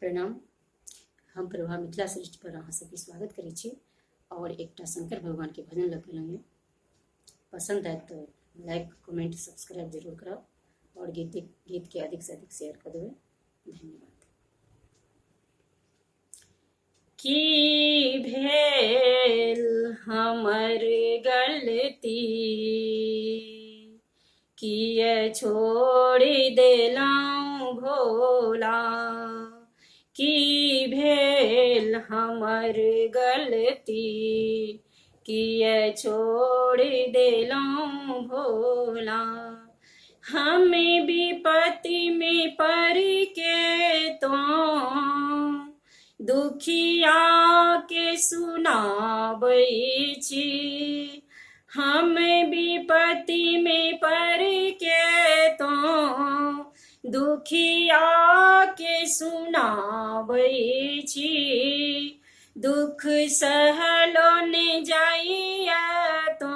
प्रणाम। हम प्रभा मिथिला सृष्टि पर अहाँ सबके स्वागत करै छी और एकटा शंकर भगवान के भजन लऽ के एलहुँ। पसंद आयत तो लाइक कमेंट सब्सक्राइब जरूर करब और गीत के अधिक से अधिक शेयर कर देबै। धन्यवाद। की भेल हमर गलती, किए छोड़ि देलहुँ भोला, की भेल हमर गलती, किए छोड़ि देलहुँ भोला। हम विपत्ति में पड़ के तो दुखिया के सुनाबै छी, हम विपत्ति में पड़ के तो दुखिया के सुनाबै छी, दुख सहलो ने जाइया तो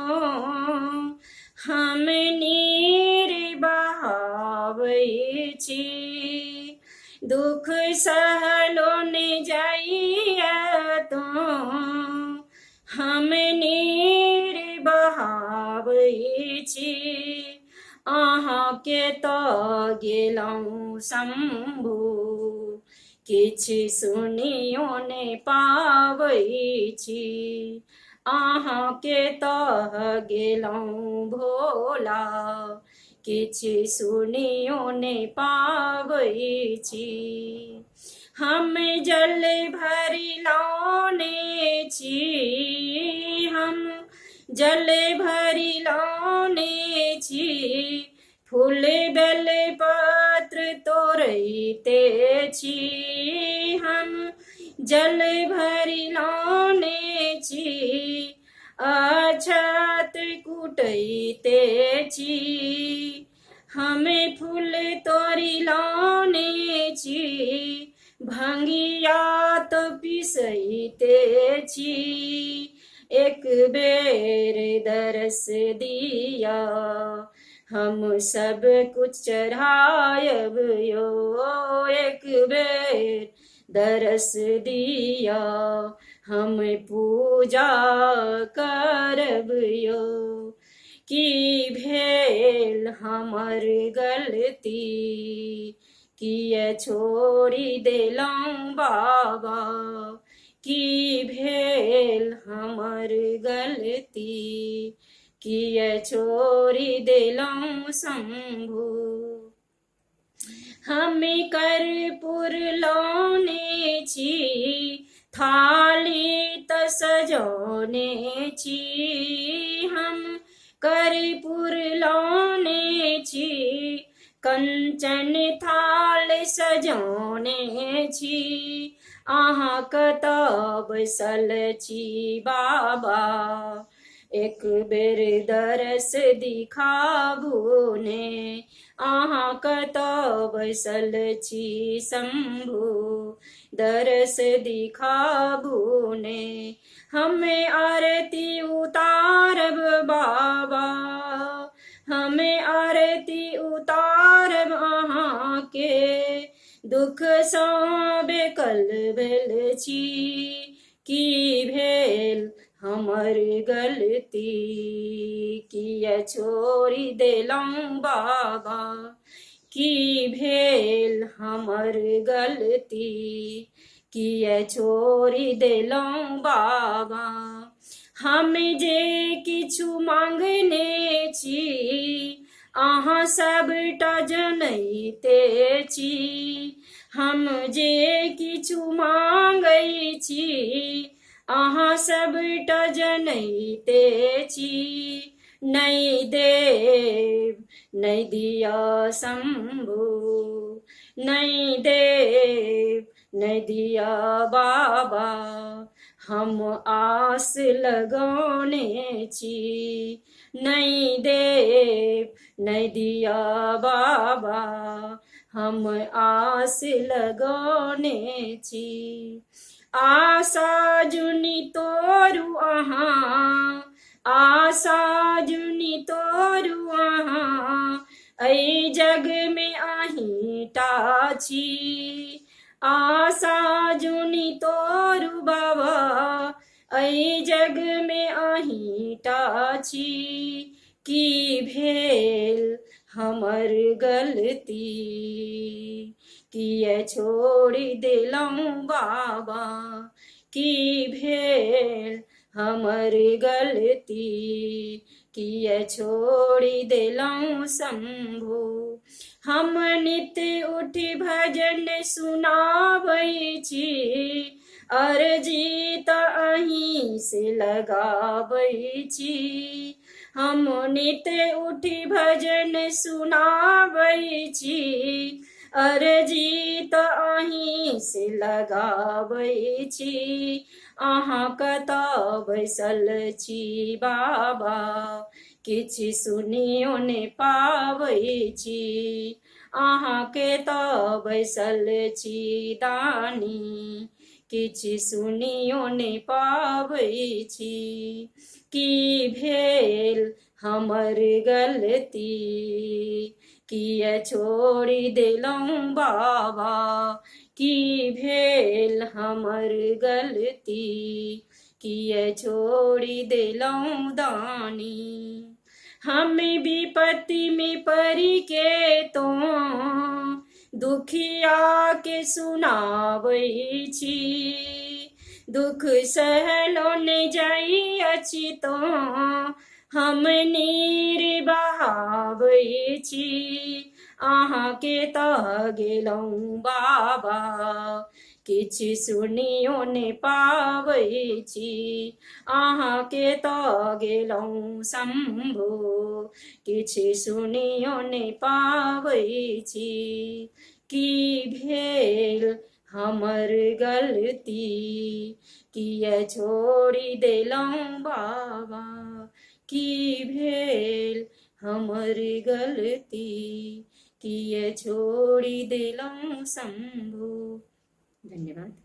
हम नीर बहाबै छी, दुख सहलो ने जाइया तो हम नीर बहाबै छी। अहाँके तऽ गेलहुँ शम्भू, किछु सुनियो ने पाबै छी, अहाँके तऽ गेलहुँ भोला, किछु सुनियो ने पाबै छी। हम जल भरि लौने छी, हम जल भरि लौने छी, फूल बेल पत्र तोड़ैते छी, हम जल भरि लौने छी, अक्षत कुटैते छी, हम फूल तोड़ि लौने छी, भंगिया तो पिसैते छी, एक बेर दरस दिया हम सब कुछ चढ़ायब यो, एक बेर दरस दिया हम पूजा करब यो। की भेल हमर गलती, किए छोड़ि देलहुँ बाबा, की भेल हमर गलती, किए छोड़ि देलहुँ शम्भू। हम कर्पूर लौने छी, थाली त सजौने छी, हम कर्पूर लौने छी, कंचन थाल सजौने छी, अहाँ कतऽ बैसल छी बाबा, एक बेर दरस दिखाबू ने, अहाँ कतऽ बैसल छी शम्भू, दरस दिखाबू ने। हमें आरती उतारब बाबा, हमें आरती उतारब अहाँके, दुख सँ बेकल भेल छी, की भेल हमर गलती, किए छोड़ि देलहुँ बाबा, की भेल हमर गलती, किए छोड़ि देलहुँ बाबा। हम जे किछु मांगने छी अहाँ सबटा जनैते छी, हम जे किछु मांगै छी अहाँ सबटा जनैते छी, नहि देव नहि दिया शम्भू, नहि देव नहि दिया बाबा, हम आस लगौने छी, नहि देव नहि दिया बाबा, हम आस लगौने छी। आशा जुनि तोरू अहाँ, आशा जुनि तोरू अहाँ, एहि जग में अहीं टा छी, आशा जुनि तोरू बाबा, एहि जगमे अहीं टा छी। की भेल हमर गलती, किए छोड़ि देलहुँ बाबा। की भेल हमर गलती, किए छोड़ि देलहुँ शम्भू। हम नित उठि भजन सुनाबै छी, अर्जी तऽ अहीं से लगाबै छी। हम नित उठि भजन सुनाबै छी, अर्जी तऽ अहीं से लगाबै छी। अहाँ कतऽ बैसल छी बाबा, किछु सुनियो ने पाबै छी। अहाँके तऽ बैसल छी दानी, किछु सुनियो ने पाबै छी। की भेल हमर गलती, किए छोड़ि देलहुँ बाबा। की भेल हमर गलती, किए छोड़ि देलहुँ दानी। हम विपत्ति में पड़ि के तो दुखिया के सुनाबै छी। दुख सहलो ने जाइ अछि तो हम नीर बहाबै छी। अहाँके तऽ गेलहुँ बाबा, किछु सुनियो ने पाबै छी। अहाँके तऽ गेलहुँ शम्भू, किछु सुनियो ने पाबै छी। की भेल हमर गलती, किए छोड़ि देलहुँ बाबा। की भेल हमर गलती, किए छोड़ि देलहुँ शम्भू। धन्यवाद।